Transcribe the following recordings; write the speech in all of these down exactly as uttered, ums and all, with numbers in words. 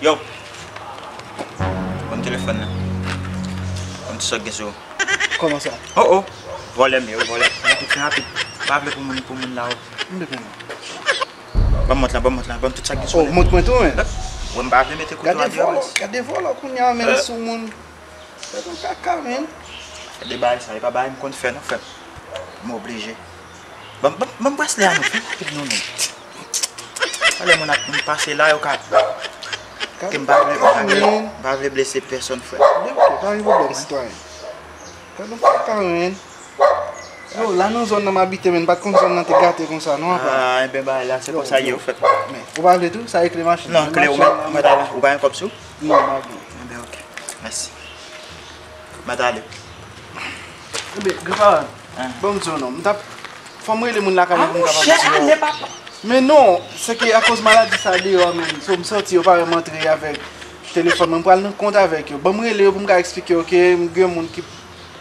Yo! Ban m telefòn nan. Ban m ti sa k gen sou ou. Kòman sa? Oh, oh! Vòlè m ye, vòlè. Fè rapid, fè rapid. M pa vle pou moun, pou moun la, oh. M depi non. Ban m mont lan, ban m mont lan, ban m tout sa k gen sou ou. Oh, mont mwen tou, men. Wè, m pa vle mete kouto a deyò, men. Gade vòlò, gade vòlò kounye a, men, sou moun. Fè nou kaka, men. Gade bagay sa, e pa bagay m konn fè, non, frè m. M oblije. Ban m, ban m, ban m braslè a, non, fè rapid, non, men. Talè moun ap, moun pase la, yo ka. Ke m pa vle, m pa vle, m pa vle blese pèsòn, frè. Ok, pa gen pwoblèm, sitwayen. Fè nou kaka, men. Yo, la nan zòn nan m abite, men, m pa t konn zòn nan te gate konsa, non, apa. Ah, enben, bagay la, se konsa ye, ou fèt. Men, ou pa vle tou, sa e kle machin. Non, kle ou mèt, ou mèt ale. Ou pa gen kòb sou? Non, m pa gen. Enben, ok. Mèsi. M mèt ale. Enben, granpapa, ban m di w non, m t ap, fò m rele moun lakay mwen pou m kapab di yo. Men non, se ke akoz maladi sa deyò, men, so m sòti, yo pa wè m antre avèk telefòn mwen, m pral nan kont avèk yo. Ban m rele yo pou m ka eksplike yo ke m gen moun ki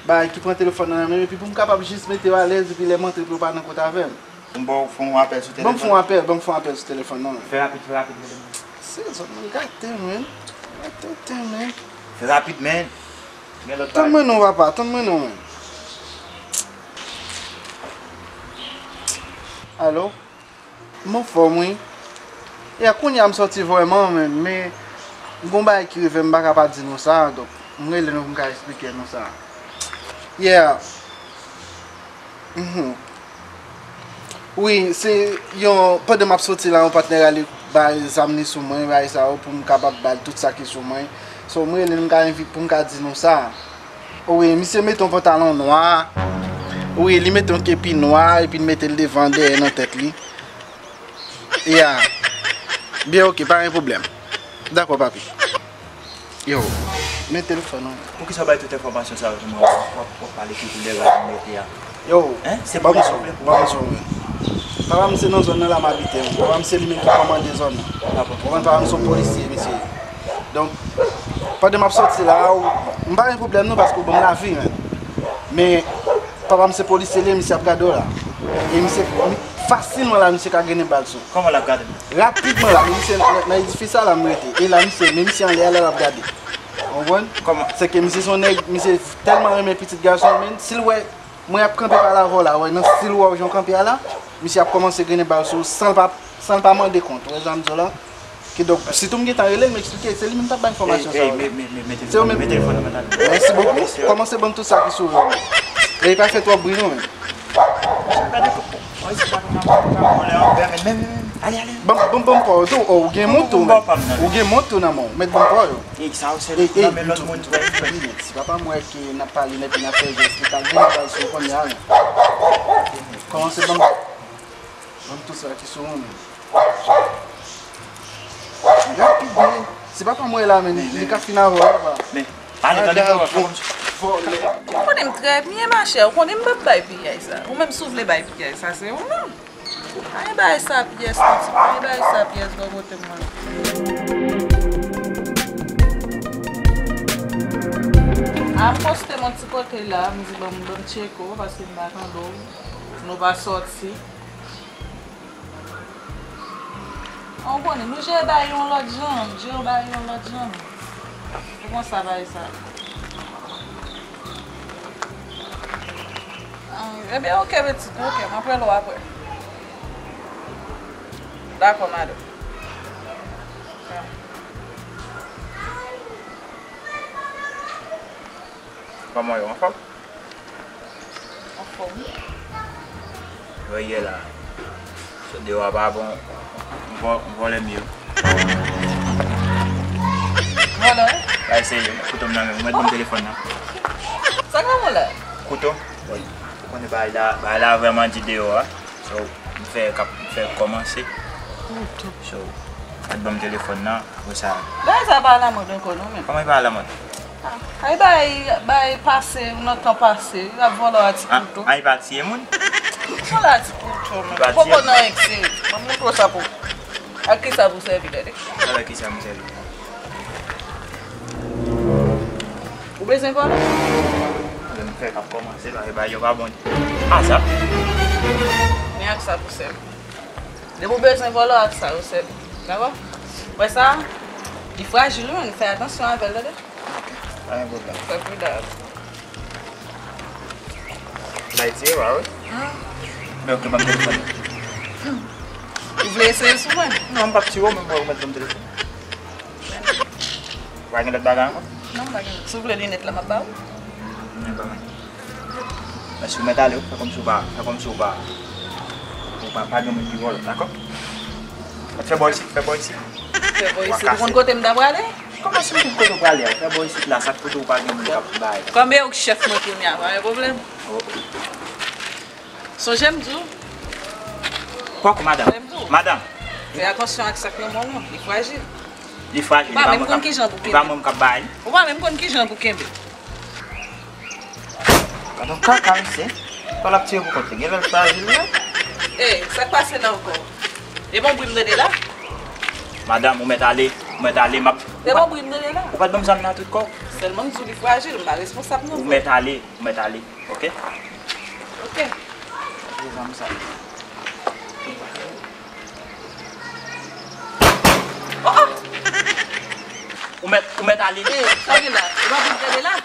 bay, ki pran telefòn nan nan men m, epi pou m kapab jis mete yo alèz, epi lè m antre pou yo pa nan kont avè m. Pou m ba w fè yon apèl sou telefòn? Ban m fè yon apèl, ban m fè yon apèl sou telefòn nan. Fè rapid, fè rapid, medam. Se zòt mwen gate, men. Gate tenten, men. Fè rapid, men. Gen lòt bagay. Tann mwen non, papa, tann mwen non, men. Alo? M anfòm, wi. E a kounye a m sòti vrèman, men, men m gon bagay ki rive m pa ka pa di nou sa, donk m rele nou pou m ka eksplike nou sa. Yeah. Mhm. Wi, se yon, pandan m ap soti la, yon patnè rale bay zam li sou mwen, bay sa yo, pou m kapab ba l tout sa ki sou mwen. So, m rele l, m ka envi-, pou m ka di nou sa. Wi, misye mete yon pantalon nwa. Wi, li mete yon kepi nwa, epi l mete l devan, dèyè, nan tèt li. Ya. Byen, ok, pa gen pwoblèm. Dakò, papi. Yo, men telefòn ou. Poukisa w bay tout enfòmasyon sa yo pou mwen? W ap, w ap pale ki koulè rad m mete a? Yo, hein? Se polis ou vle pou ban m di w, men. Papa m se nan zòn nan la m abite, men. Papa m se li menm ki kòmande zòn nan. Ou konprann? Papa m se yon polisye, mesye. Donk, pandan m ap sòti la, ou, m pa gen pwoblèm non, paske ou ban m lavi, men. Men, papa m se polisye li ye, misye ap gade w la. E misye, mi-, fasilman la, misye ka grennen bal sou ou. Kòman l ap gade m? Rapidman la, men misye nan, nan edifis sa la m rete. E la, misye, men misye anlè a la, l ap gade. Ou konprann? Kòman? Se ke misye se yon nèg, misye tèlman renmen pitit gason, men si l wè mwen ap kanpe pa lavò la, wè, nan stil wè w jan w kanpe a la, misye ap kòmanse grennen bal sou ou san l pa, san l pa mande kont. Ou wè sa m di w la? Kidonk, sitou m gentan rele l, m eksplike, se li menm k ap bay enfòmasyon sa yo. Ey, ey, men, men, men, men telefòn nan, men telefòn nan, men telefòn nan. Mèsi bokou. Kòmanse ban m tout sa ki sou ou yo. E pa fè twòp bri non, men. Gade, oh, oh, oh, se pa nou nan, nan, nan, nan, men, men, men, men, ale, ale. Ban m, ban m, ban m pa w tou. Oh, ou gen mont tou, men. Ou gen mont tou nan men w. Mèt ban m pa w yo. Ey, sa yo se nan men lòt moun tou, ey. Si papa m wè ke n ap pale, epi n ap fè jès, li ka grennen bal sou ou kounye a, men. Kòmanse ban m, ban m tout sa ki sou ou, men. Rapid, men. Si papa m wè la, men, li ka fin avè w, papa. Men, ale, tande, papa, papa m. Ou konnen m trè byen, machè. Ou konnen m p ap bay piyay sa. Ou menm si w vle bay piyay sa, se ou menm. Pa gen bagay sa pyès, pitit. Pa gen bagay sa pyès bò kote m nan. A, m poste m yon ti kote la, m di, "Ban m, ban m tcheke w, paske m pa tande w. Nou pa sòti." An, ou konnen, nou jere bagay yon lòt jan, nou jere bagay yon lòt jan. Se konsa bagay sa. An, ebyen, oke, pitit, oke, m ap rele w apre. Dakò, madanm. Kòman yo, anfòm? Anfòm. Yo ye la. Sot deyò a pa bon. M vò-, m vòlè m yo. Vòlè? Bay serye, kouto m nan men m. Ou mèt ban m telefòn nan. Sa k nan men w la? Kouto? Wi. Ou konnen bagay la, bagay la vrèman di deyò a. So, m fè, m fè kòmanse. Kouto. So, mèt ban m telefòn nan, apre sa. Bagay sa pa alamòd ankò non, men. Kòman li pa alamòd? Ah, ay bay, bay pase, nan tan pase, y ap vòlò a ti kouto. Ay pa tiye moun? Vòlò a ti kouto, men. Poko nan ekse. M ap montre w sa pou. Ak kisa pou sèvi, gade. Avèk kisa m sèvi? Ou bezwen vòlò? Lè m fè k ap kòmanse la, e bagay yo pa bon. Ah, sa. Men ak sa pou sèvi. Depi w bezwen vòlò, ak sa yo sèvi. Dakò? Wè sa? Li frajil, wi, fè atansyon avè l, tande? Pa gen pwoblèm. Fè pridan. Bay tire pa, wi. Men ok, ban m telefòn nan. Ou vle eseye l sou mwen? Non, m p ap tire w, men mwen ou mèt ban m telefòn. Ou pa gen lòt bagay ankò? Non, m pa gen lòt. Si w vle linèt la, m ap ba ou. Men ban mwen. Men si w mèt ale, fè kòmsi w pa, fè kòmsi w pa, ou pa, pa gen moun ki vòlè, dakò? Fè bò isit, fè bò isit. Fè bò isit. Ou konn kote m ta prale? Kòman si m konn kote w prale a? Fè bò isit la, sa k kote w pa gen moun k ap bay. Kòm e ou k chèf mwen kounye a, pa gen pwoblèm. Oh, oh. Sonje m di w. Pòk, madanm. Sonje m di w. Madanm. Fè atansyon ak sa k nan men w lan, li frajil. Li frajil, li pa mwen k ap, li pa mwen k ap bay li. Ou pa menm konn kijan pou kenbe. Gad yon kaka, mesye. Kò l ap tire pou kont li. Gen lè l frajil, wi. Ey, sa k pase la ankò? E bon bri m tande la? Madanm, ou mèt ale, ou mèt ale, m ap... E bon bri m tande la? Ou pa t ban m zam nan tout kò w? Sèlman m di w li frajil, m pa responsab non. Ou mèt ale, ou mèt ale, ok? Ok. Gen zam sa. Oh, oh! Ou mèt, ou mèt ale. Ey, sa w gen la? E pa bri m tande la?